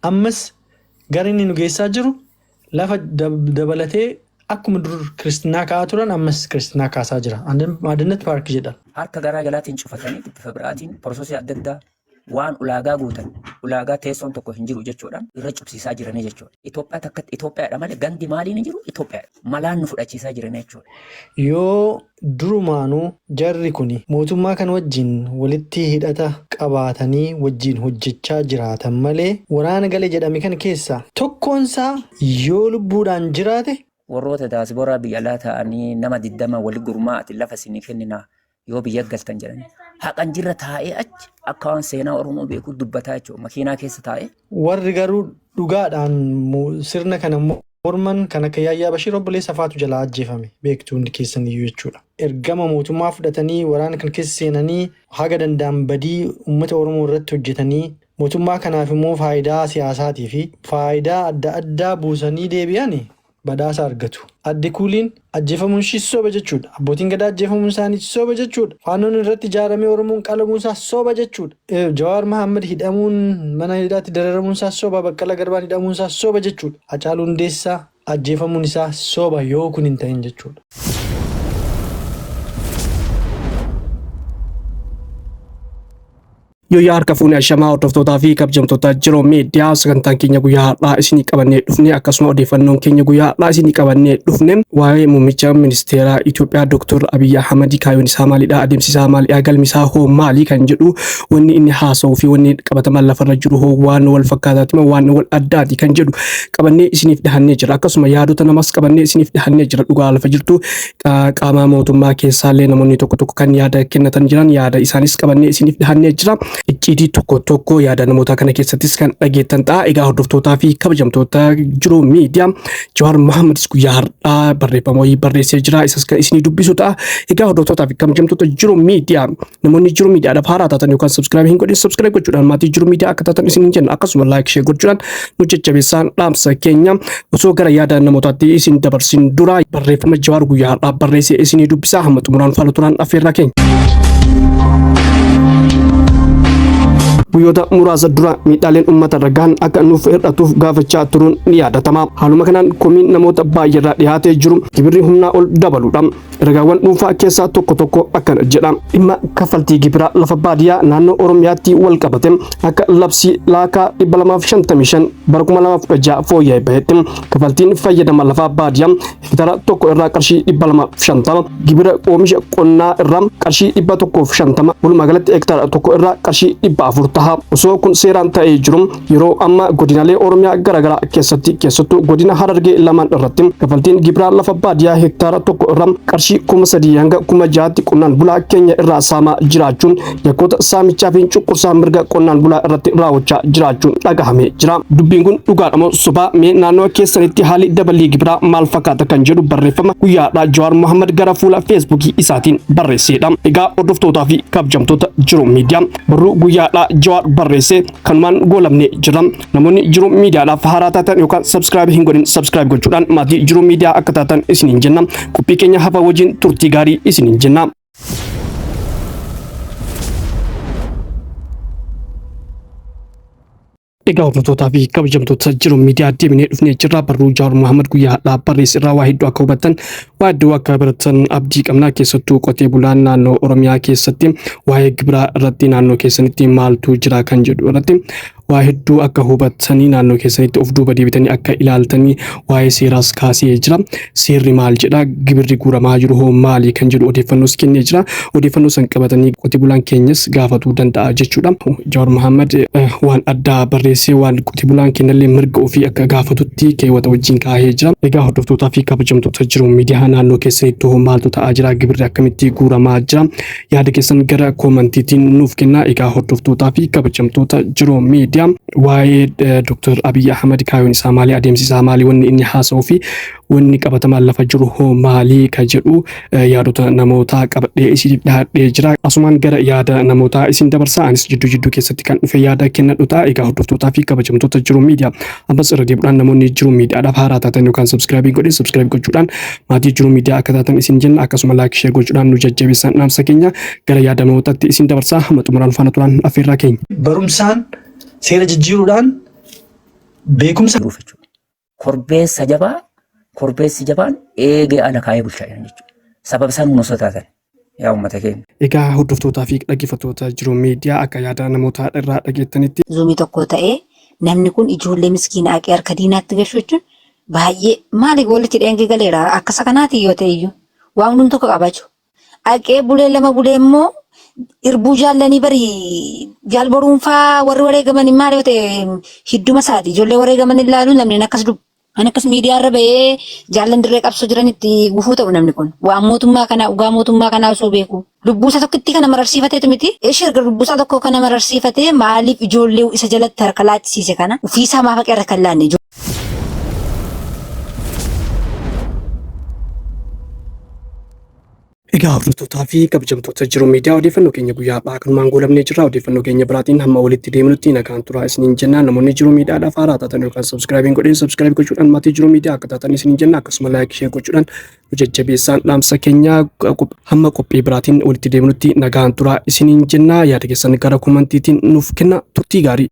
Ammas gara inni nu geessaa jiru lafa dabalatee akkuma dur kiristinaa ka'aa turan ammas kiristinaa kaasaa jira. Andinet paarkii jedha. Harka garaa jalaatiin cufatanii bifa biraatiin porososii adda addaa waan ulaagaa guutan ulaagaa teessoon tokko hin jiru jechuudhaan irra cubsiisaa jiranii jechuudha. Itoophiyaa takkatti Itoophiyaadha malee gandi maaliin hin jiru Itoophiyaadha. Malaan nu fudhachiisaa jiranii jechuudha. Yoo durumaanuu jarri kuni mootummaa kan wajjin walitti hidhata qabaatanii wajjin hojjechaa jiraatan malee waraana gale jedhame kana keessaa tokkoonsaa yoo lubbuudhaan jiraate. Warroota daasboraa biyya alaa ta'anii nama 20 wali gurmaa'ati lafa isinii kenninaa yoo biyya galtan jedhanii haqan jirra taa'ee achi akka waan seenaa Oromoo beekuu dubbataa jechuudha. Makiinaa keessa taa'ee. Warri garuu dhugaadhaan sirna kana morman kan akka Yaayyaa Bashiir obboleessa faatu jalaa ajjeefame beektu hundi keessan iyyuu jechuudha. Ergama mootummaa fudhatanii waraana kan keessa seenanii haga danda'an badii uummata Oromoo irratti hojjetanii mootummaa kanaaf immoo faayidaa siyaasaatii fi faayidaa adda addaa buusanii deebi'an badhaasa argatu. Adde Kuuliin ajjeefamuun ishii soba jechuudha. Abbootiin gadaa ajjeefamuun isaanii soba jechuudha. Faannoon irratti ijaaramee Oromoon qalamuun isaa soba jechuudha. Jawaar Mahammad hidhamuun mana hidhaatti dararamuun isaa soba. Baqqalaa Garbaan hidhamuun isaa soba jechuudha. Hacaaluu Hundeessaa ajjeefamuun isaa soba yoo kun hin ta'in jechuudha. Yooyyaa harka fuunee ashamaa hordoftootaa fi kabajamtoota Jiroo Miidiyaa, sagantaan keenya guyyaa har'aa isinii qabannee dhufne, akkasuma odeeffannoon keenya guyyaa har'aa isinii qabannee dhufne, waa'ee muummicha ministeeraa Itoophiyaa Dr. Abiyyi Ahmad kaayyoon isaa maalidha, adeemsi isaa maalidha, galmi isaa hoo maali kan jedhu, wanni inni haasa'uu fi wanni qabatamaan lafarra jiru hoo waan wal fakkaataati moo waan wal addaati kan jedhu qabannee isiniif dhihannee jira. Akkasuma yaadota namas qabannee isiniif dhihannee jira. Dhugaa lafa jirtu qaamaa mootummaa keessaallee namoonni tokko tokko kan yaada kennatan jiran, yaada isaanis qabannee isiniif dhihannee jira. Icciitii tokko tokko yaada namoota kana keessattis kan dhageettan ta'a. Egaa hordoftootaa fi kabajamtoota Jiruu Miidiyaa, Jawaar Mohammadis guyyaa har'aa barreeffama wayii barreessee jira. Isas kan isinii dubbisu ta'a. Egaa hordoftootaa fi kabajamtoota Jiruu Miidiyaa, namoonni Jiruu Miidiyaadhaaf haaraa taatan yookaan subscribe hin godhin, subscribe gochuudhaan maatii Jiruu Miidiyaa akka taatan isin jenna. Akkasuma like, share gochuudhaan nu jajjabeessaan dhaamsa keenya. Osoo gara yaada namootaatti isin dabarsin dura barreeffama Jawaar guyyaa har'aa barreessee isinii dubbisaa, hamma xumuraan faana turaan affeerraa keenya. Guyyoota muraasa dura miidhaaleen uummata irra gahan akka nuuf hir'atuuf gaafachaa turuun ni yaadatama. Haaluma kanaan komiin namoota baay'eerraa dhiyaatee jiru gibirri humnaa ol dabaluudha. Ragaawwan dhuunfaa keessaa tokko tokko akkana jedha. Dhimma kaffaltii gibiraa lafa baadiyyaa naannoo Oromiyaatti wal qabate akka labsii laakaa 255 bara 2016 fooyya'ee bahetti kaffaltiin fayyadama lafaa baadiyyaa hektara tokko irraa qarshii 250, gibira oomisha qonnaa irraa qarshii 150, walumaa galatti hektara tokko irraa qarshii 400 taha. Osoo kun seeraan ta'ee jiru yeroo ammaa godinaalee Oromiyaa garaagaraa keessatti, keessattuu godina Harargee lamaan irratti kafaltiin gibiraa lafa baadiyyaa hektaara tokko irra qarshii 3000 hanga 6000tti qonnaan bulaa keenya irraa saamaa jiraachuun yakkoota saamichaa fi cunqursaa mirga qonnaan bulaa irratti raawwachaa jiraachuun dhagahamee jira. Dubbiin kun dhugaadha moo sobaa? Mee naannoo keessanitti haalli daballii gibiraa maal fakkaata kan jedhu barreeffama guyyaadhaa Jawaar Mohammad gara fuula Feesbuukii isaatiin barreessedha. Egaa hordoftootaa fi kabajamtoota Jiruu Miidiyaa, barruu guyyaadhaa Jawaar barreesse kanumaan goolabnee jirra. Namoonni Jiruu Miidiyaadhaaf haaraa taatan yookaan subscribe hin godhin, subscribe gochuudhaan maatii Jiruu Miidiyaa akka taatan isiniin jenna. Qophii keenya hafa wajjin turtii gaarii isiniin jenna. Egaa hordoftootaa fi kabajamtoota Jiruu Miidiyaa, deebinee dhufnee jirra. Barruu Jawaar Mohaammed guyyaa har'aa barreesse irraa waa hedduu akka hubattan, waa hedduu akka baratan abdii qabna. Keessattuu qotee bulaan naannoo Oromiyaa keessatti waa'ee gibiraa irratti naannoo keessanitti maaltu jira kan jedhu irratti waa hedduu akka hubattanii, naannoo keessanitti of duuba deebitanii akka ilaaltanii waa'ee seeraas kaasee jira. Seerri maal jedha? Gibirri guuramaa jiru hoo maali kan jedhu odeeffannoos kennee jira. Odeeffannoo san qabatanii qotee bulaan keenyas gaafatuu danda'a jechuudha. Jawaar Mohaammed waan addaa barreessee waan qotee bulaan keenyallee mirga ofii akka gaafatutti keewwata wajjin kaahee jira. Egaa hordoftootaa fi kabajamtoota Jiru Miidiyaa, naannoo keessanitti hoo maaltu ta'aa jira? Gibirri akkamitti guuramaa jira? Yaada keessan gara koomantiitiin nuuf kennaa. Egaa hordoftootaa fi kabajamtoota Jiru Miidiyaa, waa'ee Dr. Abiyyi Ahmad kaayyoon isaa maali? Adeemsi isaa maali? Wanni inni haasa'uu fi wanni qabatamaan lafa jiru hoo maali ka jedhu yaadota namootaa qabadhee isiniif dhiyaadhee jira. Asumaan gara yaada namootaa isin dabarsaa. Anis jidduu jidduu keessatti kan dhufe yaada kennadhu ta'a. Egaa hordoftootaa fi kabajamtoota Jiru Miidiyaa, ammas irra deebi'uudhaan namoonni Jiru Miidiyaadhaaf haaraa taatan yookaan subscribe godhin, subscribe gochuudhaan maatii Jiru Miidiyaa akka taatan isin jenna. Akkasuma like, share gochuudhaan nu jajjabeessan dhaamsa keenya. Gara yaada namootaatti isin dabarsaa, hamma xumuraan faana turan affeerraa keenya. Barumsaan seera jijjiiruudhaan Beekumsa jiruuf jechuudha. Korbeessa jabaa korbeessi jabaan eegee ala kaayee bulchaa jiran jechuudha. Sababa isaan nu sodaatan yaa uummata keenya. Egaa hordoftootaa fi dhaggeeffattoota Jiruu Miidiyaa akka yaada namoota irraa dhageettanitti. Zuumii tokko ta'ee namni kun ijoollee miskiina haqee harka diinaatti gashu jechuun baay'ee maali walitti dheengee galeera akka isa kanaati yoo ta'e iyyuu waa hundumtuu akka qabaju. Haqee bulee lama bulee immoo irbuu jaallanii bari jaal boruunfaa warri wareegaman maal yoo ta'e hidduma isaati ijoollee wareegaman ilaalu namni akkas dubbu. Kan akkas miidiyaa irra bahee jaallan dirree qabsoo jiranitti gufuu ta'u namni kun. Waan mootummaa kanaa dhugaa mootummaa kanaa osoo beeku. Lubbuu isaa tokkitti kana mararsiifateetu miti. Ishee erga lubbuu isaa tokko kana mararsiifatee maaliif ijoollee isa jalatti harka laachisiise kana ofiisaa maaf haqee harka hin laanne. Egaa hordoftootaa fi kabajamtoota Jiruu Miidiyaa odeeffannoo keenya guyyaa har'aa kanumaan goolabnee jirra. Odeeffannoo keenya biraatiin hamma walitti deemnutti nagaan turaa isiniin jenna. Namoonni Jiruu Miidiyaadhaaf haaraa taatan yookaan subscribe hin godhin subscribe gochuudhaan maatii Jiruu Miidiyaa akka taatan isiniin jenna. Akkasuma like share gochuudhaan nu jajjabeessaan dhaamsa keenya hamma qophii biraatiin walitti deemnutti nagaan turaa isiniin jenna. Yaada keessan gara komantiitiin nuuf kenna. Turtii gaarii.